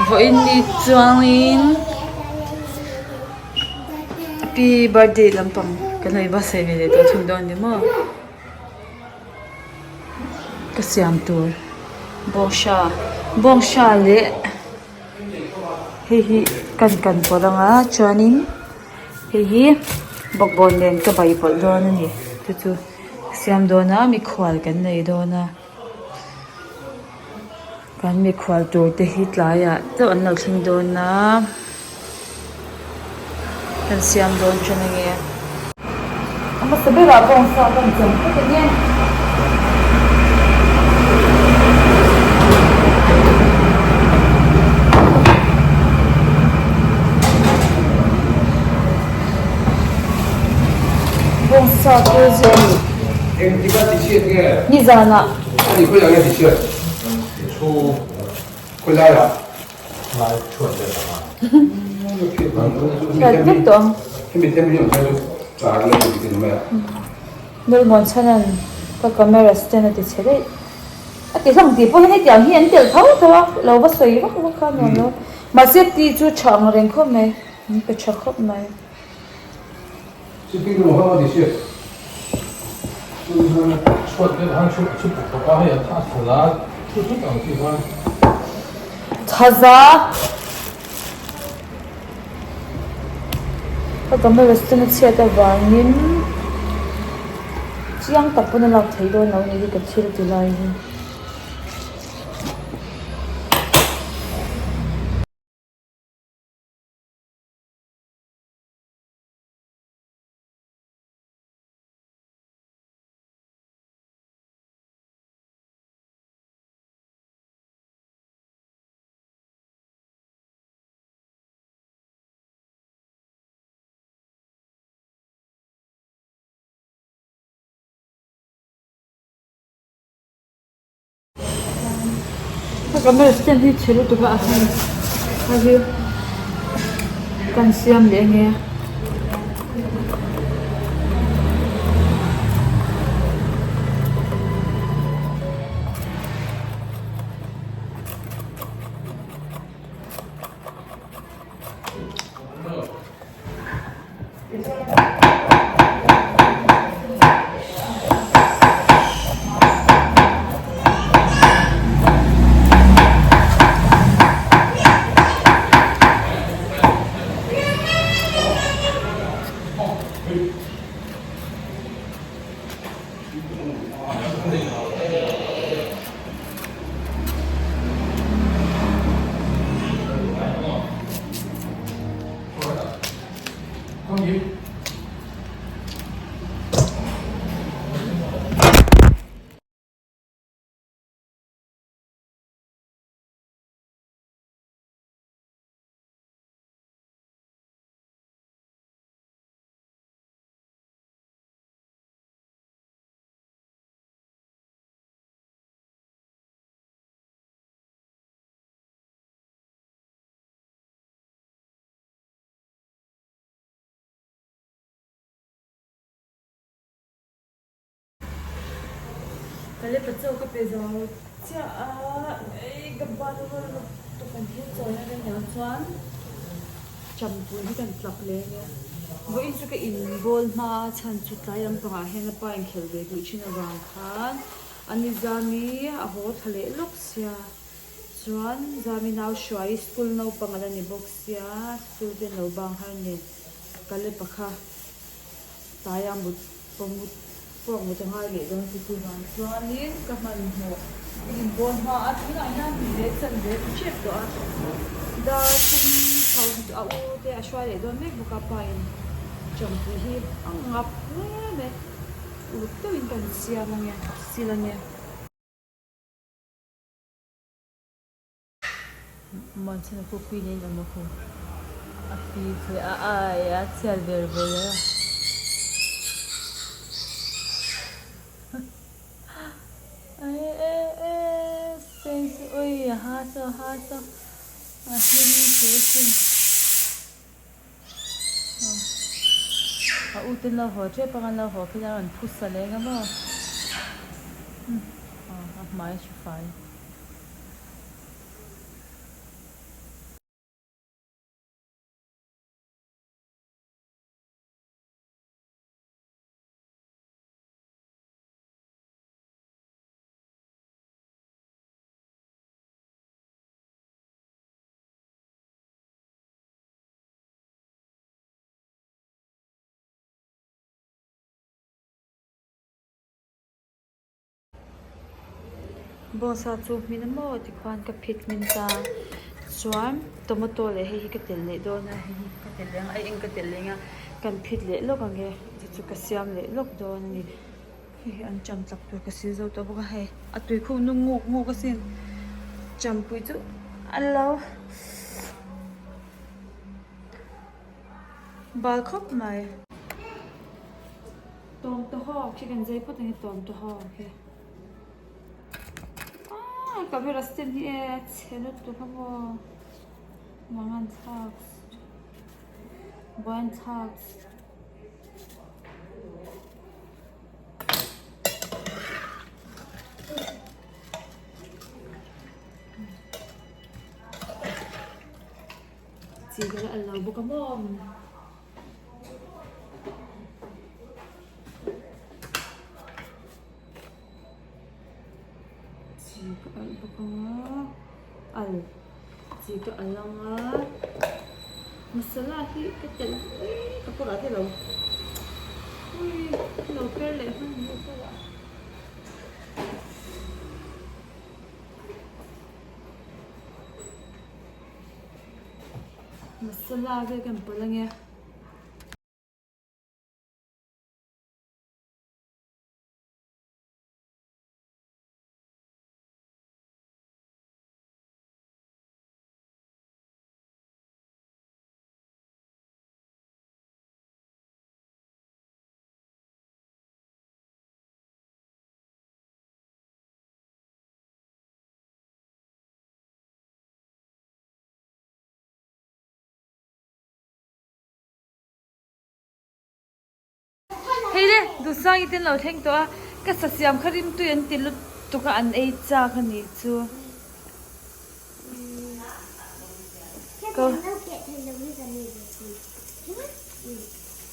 Vawiin ni chuangin pi birthday lampang kan lo inbuatsaih ve leh tawh thung dawn ni maw ka siam tur bawngsa bawngsa leh hei hi kan kan pawlh ang a chuanin hei hi bawkbawn nen ka bai pawlh dawn a ni chu chu siam dawn a mikhual kan nei dawn a. Kan mikhual tur te hi tlaiah chauh an lo thleng dawn a kan siam dawn ṭan a nge. A hmasa berah bawngsa kan chem phawt a nge. Bawngsa te nizanah. Nulmawn chhanan ka camera stand a ti chhe daih a ti hlawm tih pawh hian hetiang hi an telh tho tho a lo va sawi vak vak kha a nuam lo mahse ti chu tha ang reng khawp mai an pe tha khawp mai. Thaza Ka camera stand a chhiat avangin chiang tak pawn a lak theih dawn lo ni hi ka thil ti lai hi. Ka camera stand hi chhe lutuk a a hei a hi kan siam leh ange. Ka le pachaw ka pe zo chiah a, ei ka ban a rual lutuk kan thil chawi na reng ah chuan champui hi kan tlak leh ania vawiin chu ka in bawl hma a chhan chu tlai lampangah hian a pa inkhelh ve duh thin avang khan a ni zami a haw thla leh lawk sia. Chuan Zami nau hruai school naupang ala ni bawk sia, school te an lo bang har nen ka le pakha tlaia mut pawh mut pawh mut a ngai leh dawn chu chuvang chuanin ka hmanhmawh ka inbawl hma a tunah hian mi leh chan ve ti hrep tawh a dar thum chho a u te a hruai leh dawn mek bawk a pa in champui hi a ngap hle mai uluk deuhin kan siam ange sil ange. Muanchhana pawh pui nen awm a khu a pi chu a ai a chhiat ver ver a e e e seng ui a ha saw a ha saw a hlim thu sin a u ten lo haw tep ang an lo haw phei chuan a rawn phusa leh ang a maw a hmai a hre fai. Bawngsa chu hmin a maw tikhuan ka phit hmin ta chuan tomato leh hei hi ka telh leh dawn a hei hi ka telh leh ang a a eng ka telh leh ang a kan phit leh lawk ang e chu chu ka siam leh lawk dawn a ni hei hi an cham chak tur ka sil zo tawh bawk a hei a tui khuk nu nguk nguk asin champui chu a lo bal khawp mai. Tawm ta hawk khi kan zai phawt ang e tawm ta hawk khi. Aaa camera stand hi e a chhe lutuk a maw mangan thlak buan thlak. Chi ka la al lo bawk a maw. Chi ka alh bawk ang a al chi ka alh ang a masala hi ka telh ui ka kawrah te lo ui lo per leh hman ni ka kawrah. Masala vel kan pawlh ang e. Hei le, Duhsangi te an lo thleng tawh a, ka sa siam kha rimtui an ti lutuk a, an ei chak a nih chu.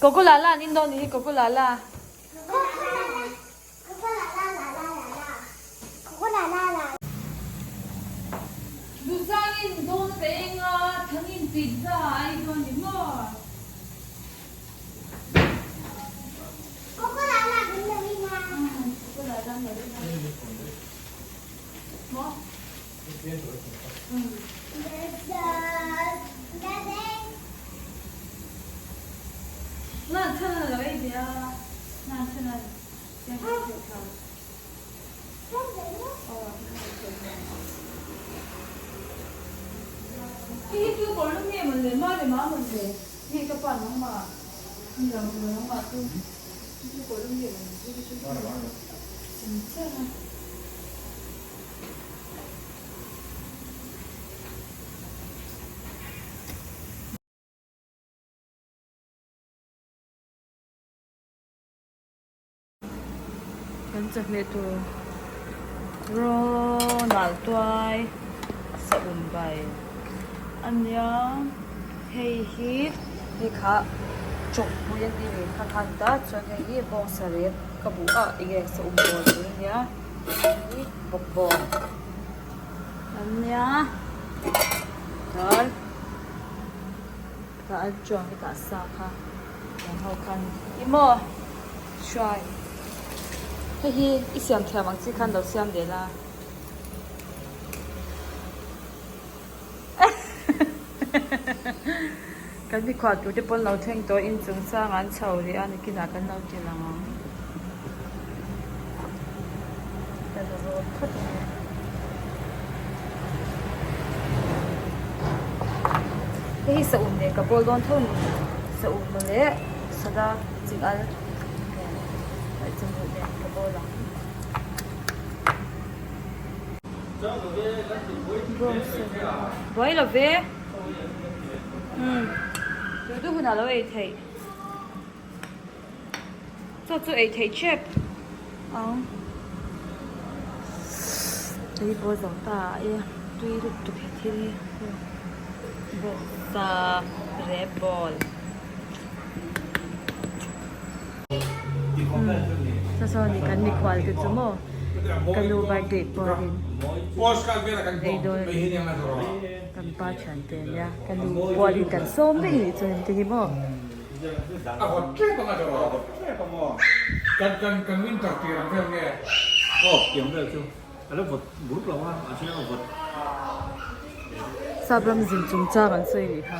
Coco lala an in dawn nih hi coco lala. Duhsangin dawn a eng a, Thangin pizza a ei dawn ni maw? Kan chawhmeh tur rawnal tuai saum bai a nia hei hi hei kha chawkpui a ni kha khan ta chuan hei hi bawngsa rep ka buh a enge saum bawl tur a nia hei hi bawkbawn a nia chuan tah an chuang hi tah sa kha eng ho khan i maw. Hruai. Hei hi i siam thiam ang chi khan lo siam ve la. Kan mikhual tur te pawn lo thleng tawh in chung chang an chho rih a nikinah kan lo ti lang ang. Ka la rawt phawt ang e. Hei hi saum nen ka bawl dawn tho a ni. Saum leh soda. Ching al nen leh chawhmeh nen ka bawl ang. Buai lo ve. Umm duh duh hunah lo ei theih. Chaw chu ei theih tep ang. Tui bawl zo ta e tui lutuk he thil hi. Bawksa rep bawl. Saw ni kan mikhual te chu maw ka nu birthday pawhin ei dawn a ni kan pa thian te ania ka nu pualin kan sawm vek nih chuan te hi maw. Sapram zin chungchang an sawi nih kha.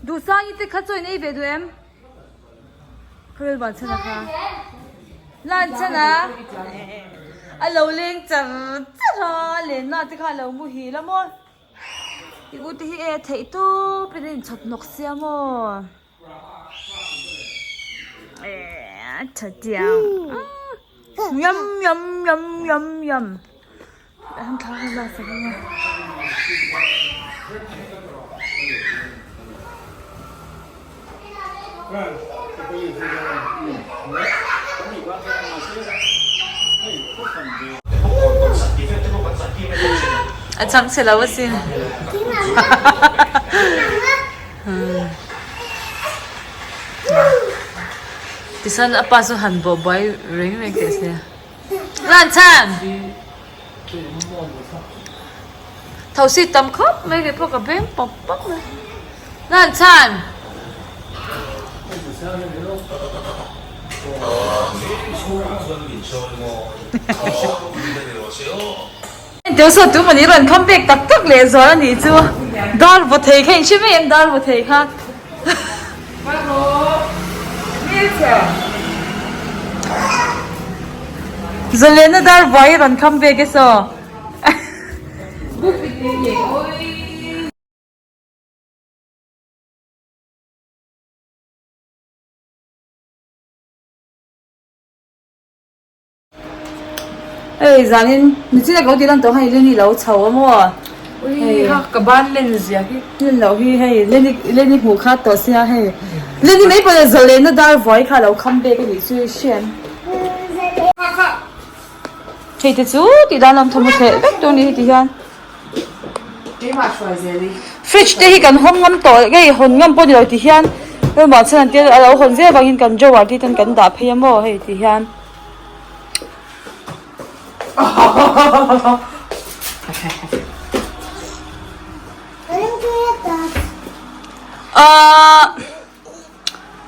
Duhsangi te kha chaw in ei ve duh em? Khawvel van chhan a kha. Lan chhan a. A lo leng char char a, lenna te kha a lo muhil a maw. I u te hi e theih tawp in a inchhawp hnawk sia maw. Tha chiang. Yum yum yum yum yum. An thla ka la sak ang a. A chang chhe lo asin. Tichuan a pa chu han bawh buai reng reng teh se. Lan chhan! Thosi tam khawp mai kei pawh ka beng pawp pawp mai. Lan chhan! Teu saw tu mani rawn kham pek tak tak leh zual a nih chu. Dar vaw thei kha in hre mai em dar vaw thei kha. Zalena dar vaw i rawn kham pek e saw. Hei zanin michina ka lo tih lan tawh hei Lenny lo chho a maw Ui ha ka ban len zia hi Len loh hi hei Lenny Lenny hmuh kha tawh sia hei Lenny mai pawh zalena dar vuai kha lo kham bek a nih chu i hria em Hei te chu tih dan lam thawmhnaw thleh vek tur a ni heti hian Fridge te hi kan hawng ngam tawh ngei hawn ngam pawh ni lo ti hian emaw chhan an tia a lo hawn zel avangin kan drawer te hian kan dah phei a maw hei ti hian. Ahh.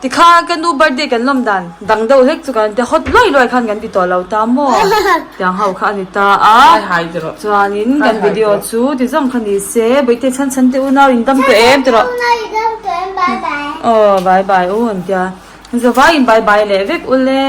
Tikhan ka nu birthday kan lawm dan dang deuh hlek chu kan ti hot luai luai khan kan ti tawh lo ta maw tiang ho kha a ni ta a chuanin kan video chu ti zawng kha ni se bawihte chhan chhan te unau in dam tawh em tiraw aw bye bye u an tia zavaiin bye bye leh vek ule.